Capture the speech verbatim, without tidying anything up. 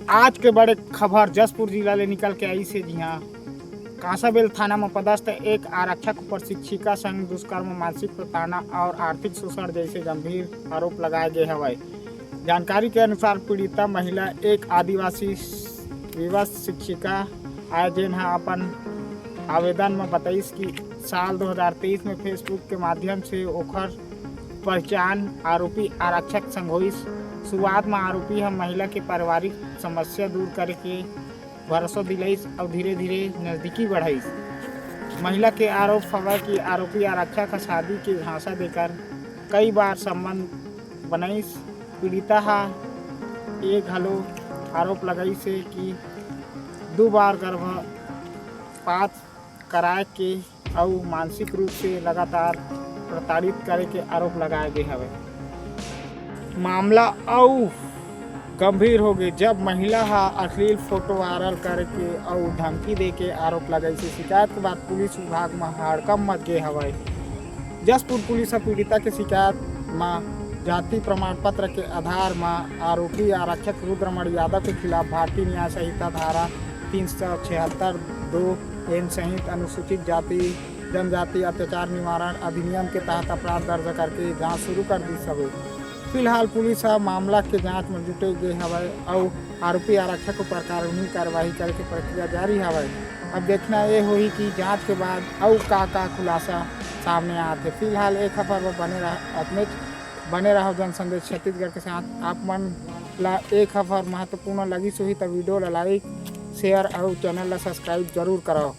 आज के बड़े खबर जशपुर जिला ले निकल के आइस हे, जिहां कांसाबेल थाना म पदस्थ एक आरक्षक ऊपर शिक्षिका संग दुष्कर्म, मानसिक प्रताड़ना और आर्थिक शोषण जैसे गंभीर आरोप लगाए गए हवय। जानकारी के अनुसार, पीड़िता महिला एक आदिवासी विवश शिक्षिका आय, जेन ह अपन आवेदन म बताइस कि साल दो हज़ार तेईस में Facebook के माध्यम से ओखर पहचान आरोपी आरक्षक संग होइस। शुरुआत म आरोपी ह महिला के पारिवारिक समस्या दूर करे के भरोसा दिलाइस अउ धीरे-धीरे नजदीकी बढ़ाइस। महिला के आरोप हवय कि आरोपी आरक्षक ह शादी के झांसा देकर कई बार संबंध बनाइस। पीड़िता ह ये घलो आरोप लगाइस हे कि दू बार गर्भपात कराए के अउ मानसिक रूप से लगातार प्रताड़ित करे के आरोप लगाए गे हवे। मामला अउ गंभीर हो गे, जब महिला ह अश्लील फोटो वायरल करे के अउ धमकी दे के आरोप लगाइस हे। शिकायत के बाद पुलिस विभाग म हड़कंप मच गे हवय। जशपुर पुलिस ह पीड़िता के शिकायत म जाति प्रमाण पत्र के आधार म आरोपी आरक्षक रुद्रमण यादव के खिलाफ भारतीय न्याय संहिता धारा तीन सौ छिहत्तर दो एन सहित अनुसूचित जाति जनजाति अत्याचार निवारण अधिनियम के तहत अपराध दर्ज करके जांच शुरू कर दिस हवे। फिलहाल पुलिस ह मामला के जांच म जुटे गे हवय अउ आरोपी आरक्षक ऊपर कानूनी कार्रवाई करे के प्रक्रिया जारी हवय। अब देखना ये होही कि जांच के बाद अउ का-का खुलासा सामने आथे। फिलहाल ए खबर बर बने रह-, अतनेच बने रहव जनसंदेश छत्तीसगढ़ के साथ। आप मन ला ए खबर महत्वपूर्ण लगिस होही त वीडियो ला like, share अउ channel ला subscribe जरूर करव।